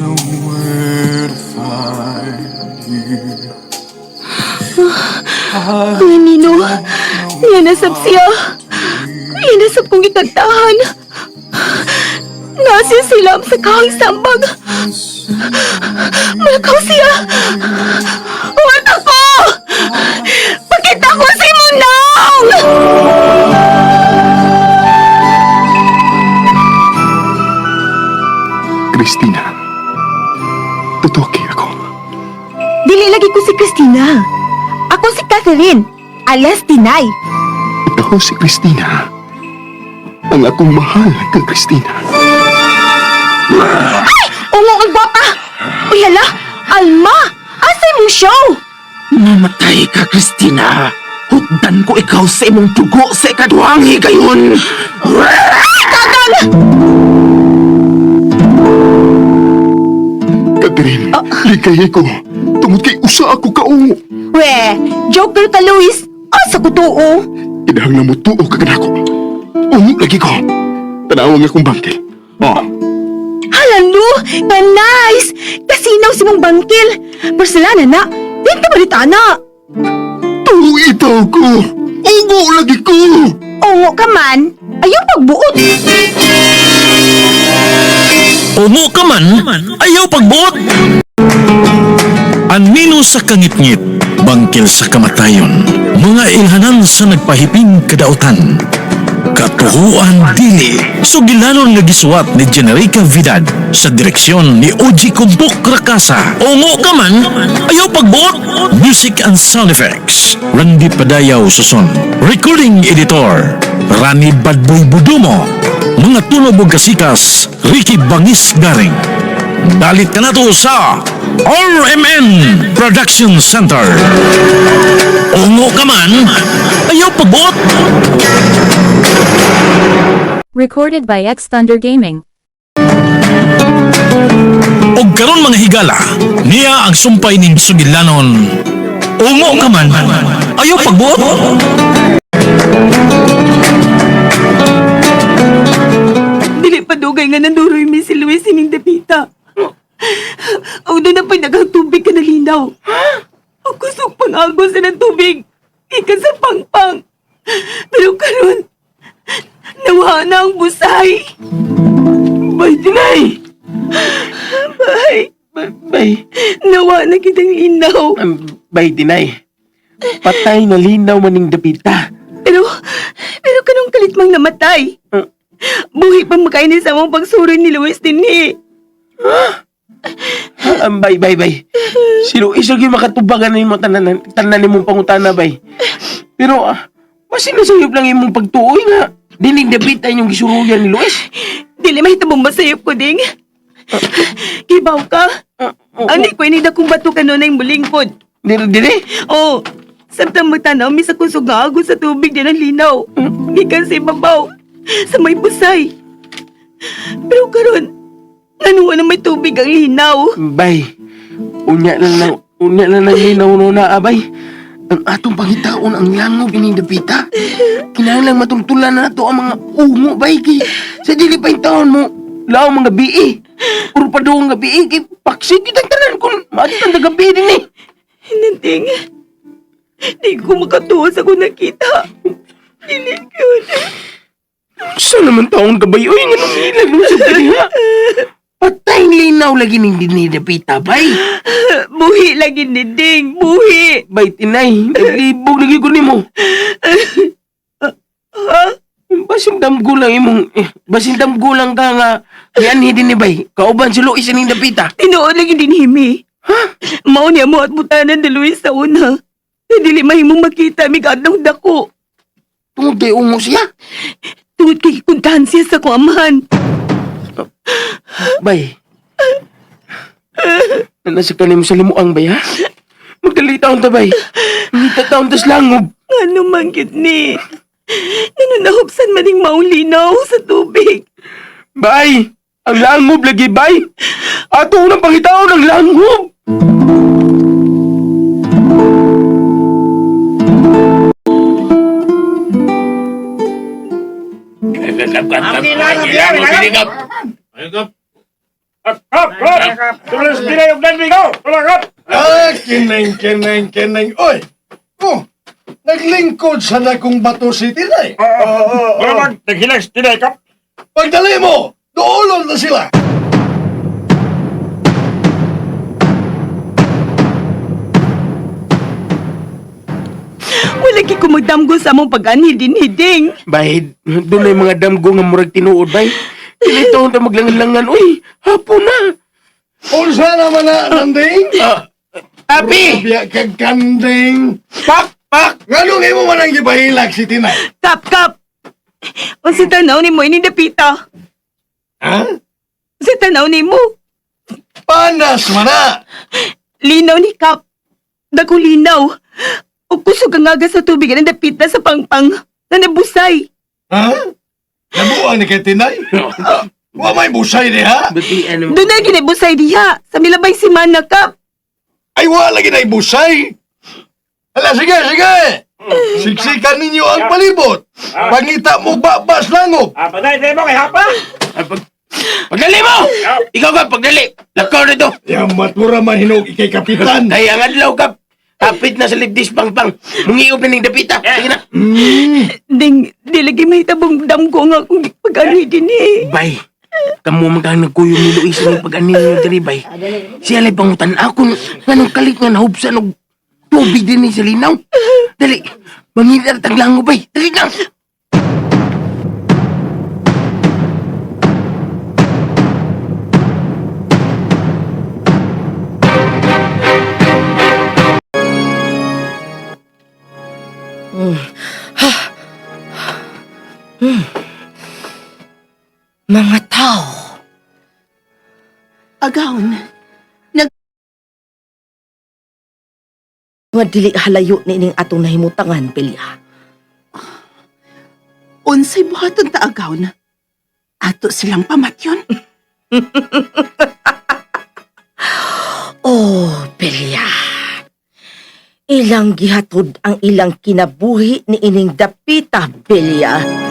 Know where to find you. Kuya Nino, niya nasab siya. Niya nasab kong ikantahan. Nasa silam sa kahoy sambag. Malakaw siya. Huwag ako! Pakita ko si Munong! Christina, totoo kay ako. Dili lagi ko si Christina. Ako si Catherine, alias Tinay. Ikaw si Christina. Ang akong mahal kang Christina. Ay! Ungo ang gwapa! Uy, hala! Alma! Asa imong show? Mamatay ka, Christina. Hutdan ko ikaw sa imong dugo sa ikaduhang higayon. Kagang! Catherine, likay ko. Tungod kay usa ako kaungo. We, joker ka, Luis. Asa ko tuo? Kinahanglan mo tuo ka kanako. Ungo lagi ko. Tanawa nga akong bangkil. Oh, Hala, no! Ka-nice! Kasinaw si mong bangkil. Porcelana na. Dito balita na. Tuo itaw ko. Ungo lagi ko. Ungo ka man, ayaw pagbuot. Ungo ka man, ayaw pagbuot. Anino sa kangitngit, bangkil sa kamatayon, mga ilhanan sa nagpahiping kadautan. Katuhuan dili, sugilanon nga gisuwat ni Generica Vidad sa direksyon ni Oji Kumpok Rakasa. Ungo ka man, ayaw pagbuot. Music and sound effects, Randy Padayaw Suson. Recording editor, Rani Badboy Budumo. Mga tunog ug kasikas, Ricky Bangis Garing. Dalit ka na to sa RMN Production Center. Ungo ka man, ayaw pagbuot. Recorded by X Thunder Gaming. Og karon mga higala, niya ang sumpay ning sugilanon. Ungo ka man, ayaw pagbuot. Dili pa dugay nga nanduroy mi si Luis sining dapita. O doon na pa'y daghang tubig ka nalinaw. O kusog pang agos na ng tubig. Ikan sa pangpang. Pero karon, nawa na ang busay. Bay, Tinay! Bay, Bay, nawa na kitang linaw. Bay, Tinay. Patay na linaw maning dapita. Pero kanong kalit mang namatay. Buhi pa makainin sa among pagsuroy ni Luis dinhi. Bay, bay, bay. Sino isog yung makatubagan na imong tanan, tanan nimong pangutana, bay. Pero, basin na sayop lang imong pagtuoy nga. Dining dapita inyong gisuruyan ni Luis. Dili mahitabong masayop ko ding. Kibaw ka. Ani ko ini dakong bato kanunay mulingkod. Dire, dire. Oh, samtang magtanaw mi sa kusog nga agos sa tubig din ang linaw. Gikan sa ibabaw, sa may busay. Pero karon, nanuwa na may tubig ang linaw. Bay, unya na lang linaw no na, abay. Ang atong pangitaon ang langob ining dapita. Kinahanglan matultulan na nato ang mga ungo, bay. Kay, sa dili pa yung taon mo, lao mga gabi. Puro pa doon gabi. Kay, paksig yun ang tanan kung maatang gabi din eh. Nanding, di ko makatuwa sa kung nakita. Dili yun. Saan naman taong gabay? Uy, nga nung ilag nung sa ha? Patay linaw lagi ning dinidapita, bay. Buhi lagi ni Ding, buhi. Bay, tinay, naglibog lagi ko nimo. Ha? Basin damgo lang imong, eh, basin damgo lang ka nga, yan din ni bay. Kauban si Luis ning dapita. Tinuod lagi din himi. Mao niya mo at butanan ni Luis sa una. Dili mahimong makita mi kadlong dako. Tungod kay ungo siya. Tungod kay kuntahan siya sa kuamahan. Bay. Nasa kanim sa limuang bay, ha? Magdali taon ta, bay. Ngita taon tas langob. Ngano man gyud ni? Ngano nahupsan maning maong linaw sa tubig? Bay! Ang langob lagi, bay! Ato unang pangitaon ang langob! Kap, kap! Tulas dinay og dandi ko! Tulas kap! Ah, kineng, kineng, kineng. Oy! Oh, naglingkod sa nakong bato si Tinay. Oo, oo. Mura naghilags tinay kap. Pagdali mo, duolon na sila. Wala gyud ko magdamgo sa among pag-anhi dinhi, Ding. Bay, doon ay mga damgo nga murag tinuod, bay. Dili taon ta maglangan-langan, uy. Hapon na. Unsa naman na, nanding? Abi! Biya kag kanding. Pak! Pak! Nganong imo man ang gibahilak si Tinay? Kap, kap. Unsa tanaw nimo ini dapita? Ha? Unsa tanaw nimo? Panas man na. Linaw ni Kap. Dako linaw. O kusog ang aga sa tubig ang dapita sa pangpang na nabusay. Ha? Nabuang ni kay Tinay? Wa may busay diha. Buti, ano? Doon na ginibusay diha. Sa milabay si Mana, Kap. Ay, wa lagi na busay. Hala, sige, sige. Siksikan ninyo ang palibot. Pangita mo babas langob. Ah, paday tayo mo kay hapa. Ay, pagdali mo! Ikaw ka, pagdali! Lakaw na ito! Yamat mo raman hinog ikay kapitan. Ay, ang adlaw ka! Hapit na sa libdis pangpang. Mungiop na ning dapita. Sige na. Ding, di lagi mahitabong damgo nga akong pag-anhi din eh. Bay, kamo man kang nagkuyong ni Luis ng pag-anin niyo diri, bay. Siya lay pangutan ako nganong kalit nga nahubsan og tubig din ni sa linaw. Dali, mangita tag lango, bay. Dali na. Mga tao. Agaon. Nga dili halayo ni ining atong nahimutangan, Pilya. Unsay buhaton ta agaon. Ato silang pamatyon. Oh, Pilya. Ilang gihatod ang ilang kinabuhi ni ining dapita, Pilya.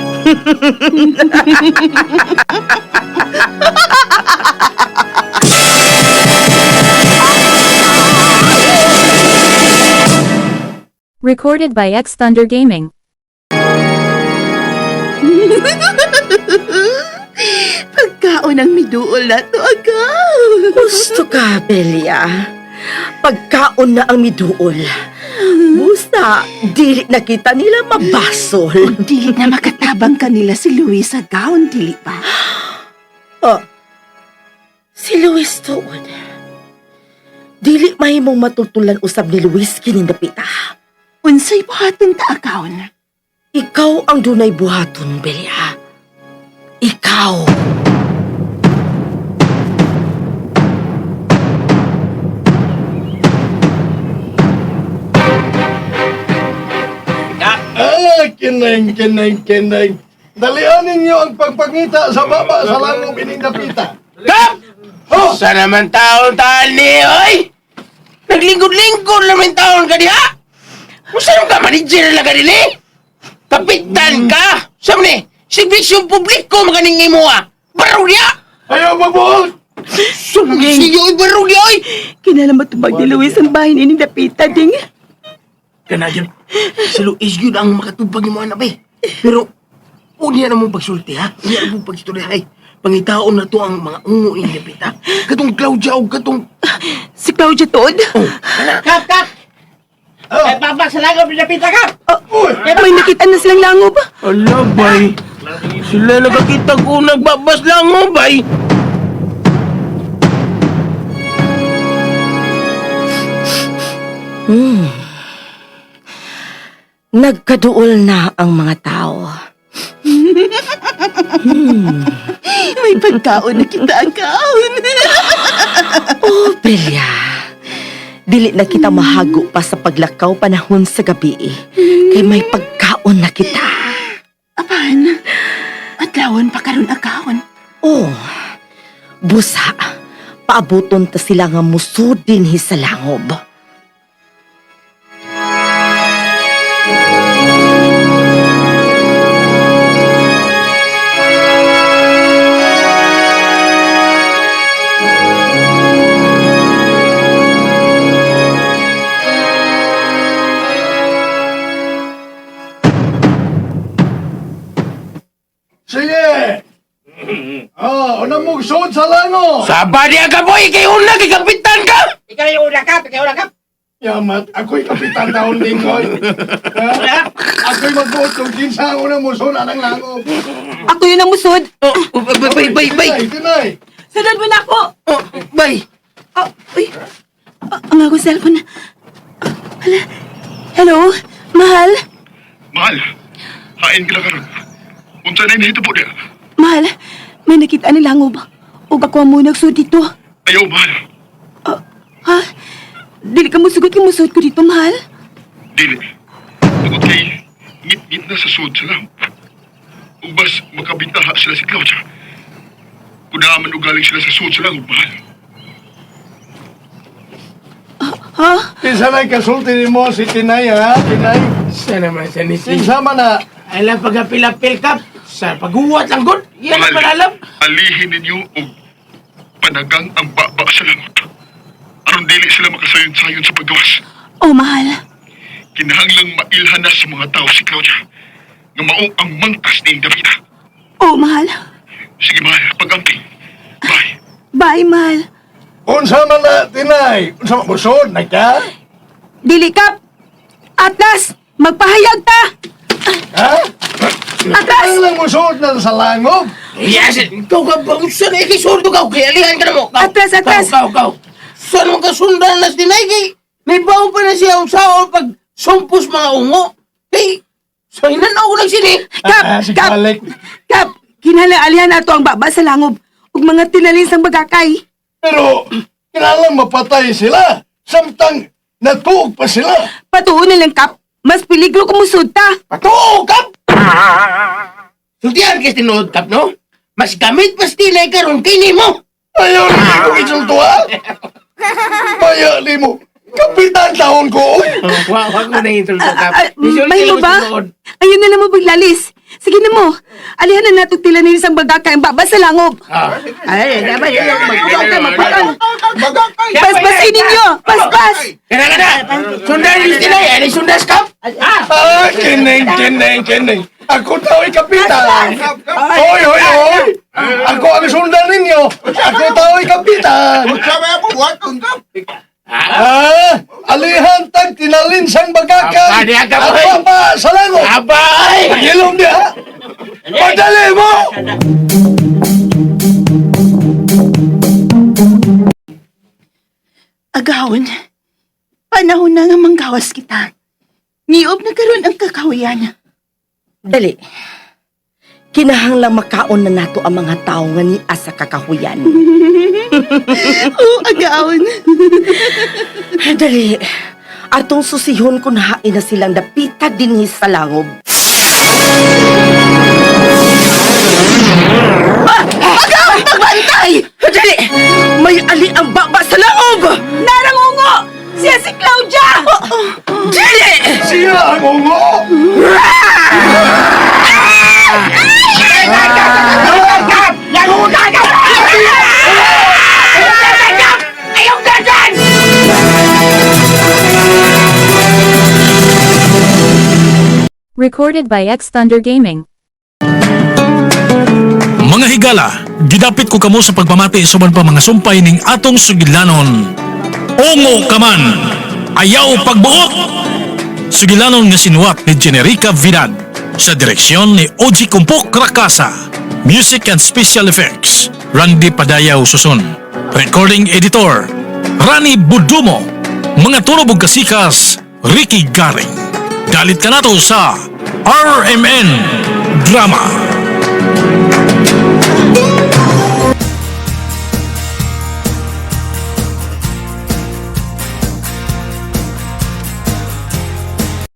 Recorded by X Thunder Gaming. Pagkaon ang miduol na to, agaon. Gusto ka, Belia. Pagkaon na ang miduol. Busa, dili na kita nila mabasol. Dili na makatabang kanila si Luisa Gaon, dili ba? Oh, si Luis tuod. Dili mahimong matutulan usab ni Luis kining dapita. Unsay buhaton ta, agaon. Ikaw ang dunay buhaton, Belia. Ikaw. Ah, kineng, kineng, kineng. Dalian ninyo ang pagpangita sa baba sa langob ining dapita. Kap! Oh! Sa naman taon tani, oy! Naglingkod-lingkod naman taon ka diha! Usa ka manager lang ka dili? Kapitan ka! Sa ni, servisyo publiko maganing imo ah! Barog diha! Ayaw magbuot! Sige, oy, barog diha, oy! Kinala matubag ni Luis ang bahin ining dapita, ding. Kanagyan, si Luis yun ang makatubag ni mo anak, bay. Pero, unya na mong pagsulti, ha? Unya na mong pagstorya, ay. Pangitaon na to ang mga ungo ni Dapita. Katong Claudia o katong... Si Claudia tuod. Oh, ana. Kap, kap! Oh. Ay, papa, sa langob ni dapita kap! Uy! May nakita na silang langob. Ala, bay. Sila nakakita ko nagbabas lang, oh, bay. Nagkaduol na ang mga tao. May pagkaon na kita, agaon. Oh, Belia. Dili na kita mahago pa sa paglakaw panahon sa gabi. Kay may pagkaon na kita. Apan, adlawon pa karon agaon. Oh, busa. Paabuton ta sila nga musudin hi sa langob. Sige! Oh, una mong suod sa lango! Saba diya ka, boy! Kay una, kay kapitan ka! Ikaw yung una kap, ikaw una kap. Yamat, ako'y kapitan taon din ko. Ha? Ako'y magbuot kung kinsa ang unang musuod anang lango. Ako yun ang musod. Oh, bay, bay, bay, bay! Tinay, tinay! Sunod mo na ako. Oh, bay! Oh, uy. Ah, ang akong cellphone. Ah, hala. Hello? Mahal? Mahal, hain ka na karon. Unsa na inihito po niya? Mahal, may nakita ni langob. O ako mo nagsud dito. Ayaw, mahal. Ah, ha? Dili ka musugot kay musud ko dito, mahal. Dili. Tungod kay ngit-ngit na sa sud sa langob. Ugbas makabintaha sila si Claudia. Kunaman ugaling sila sa sud sa langob, mahal. Ha? Kinsa na kasulti nimo si Tinay, ha? Tinay? Sana man sa nisi. Kinsa man na? Alam pagapil-apil ka, sa paghuwat lang gud. Yan ang panalam. alihin ninyo og panagang ang baba sa langot. Aron dili sila makasayon-sayon sa paggawas. Oh, mahal. Kinahanglang mailhan na sa mga tao si Claudia. Nga mao ang mangkas ni Davida. Oh, mahal. Sige, mahal. Pag-amping. Bye. Bye, mahal. Unsa man na, Tinay? Unsa man musuod na ka? Dili ka. Atlas, magpahayag ta. Ha? Atlas! Ang lang musuod na sa langob. Yes, ikaw ka ba? Saan eh, kisurdo ka? Okay, alihan ka na mo. Kaw, Atras, atras. Kaw, kaw, kaw. Saan mo ka sundan na si Nike? May baon pa na siya ang sao pag sumpos mga ungo. Kay, so hinanaw ko lang sini. Kap, Ah, si kap, Alec. kap. Kinahanglan alihan nato ang baba sa langob ug mga tinalin sang bagakay. Pero, kinahanglan mapatay sila. Samtang natuog pa sila. Patuon na lang, kap. Mas peligro kung musud ta. Patuo, kap! Sultihan kay tinuod, kap, no? Mas gamit pa si Tinay karon kini mo. Ayaw na ko insulto, ha? Baya ni mo. Kapitan taon ko, oy. Wa, wa ko na insulto, Ah, ah, mahimo ba? Ayun na lang mo paglalis. Sige na mo. Alihan na nato tila nila sang bagakay ang baba sa langob. Ay, dapat yun lang magpakaon magpakaon. Paspasin ninyo! Paspas! Kana kana. Sundan ni Tinay, ay sundas kap. Ah! Ah, kining, kining, kining. Ako tao'y kapitan. Hoy, hoy, hoy. Ako ang sundan ninyo. Ako tao'y kapitan. Ah, alihan tag tinalin sang bagakay. Apa, di agam, Ang hoy. baba sa langob. Abay! Pagilom niya. Padali mo! Agawon, panahon na nga manggawas kita. Niob na karon ang kakahuyan. Dali. Kinahanglang makaon na nato ang mga tao nga niya sa kakahuyan. Oo, agawon. Dali. Atong susihon kung hain na silang dapita dinhi sa langob. Ah! Agaw! Pagbantay! Dali! May ali ang baba sa langob! Narangungo! Siya si Claudia! Dali! Siya ang ungo! Recorded by X Thunder Gaming. Mga higala, gidapit ko kamo sa pagpamati sa uban pa mga sumpay ning atong sugilanon. Ungo ka man, ayaw pagbuot! Sugilanon nga sinuwat ni Generica Vidad sa direksyon ni Oji Kumpok Rakasa. Music and Special Effects, Randy Padayaw Susun. Recording Editor, Rani Budumo. Mga tunog ug kasikas, Ricky Garing. Dalit ka nato sa RMN Drama.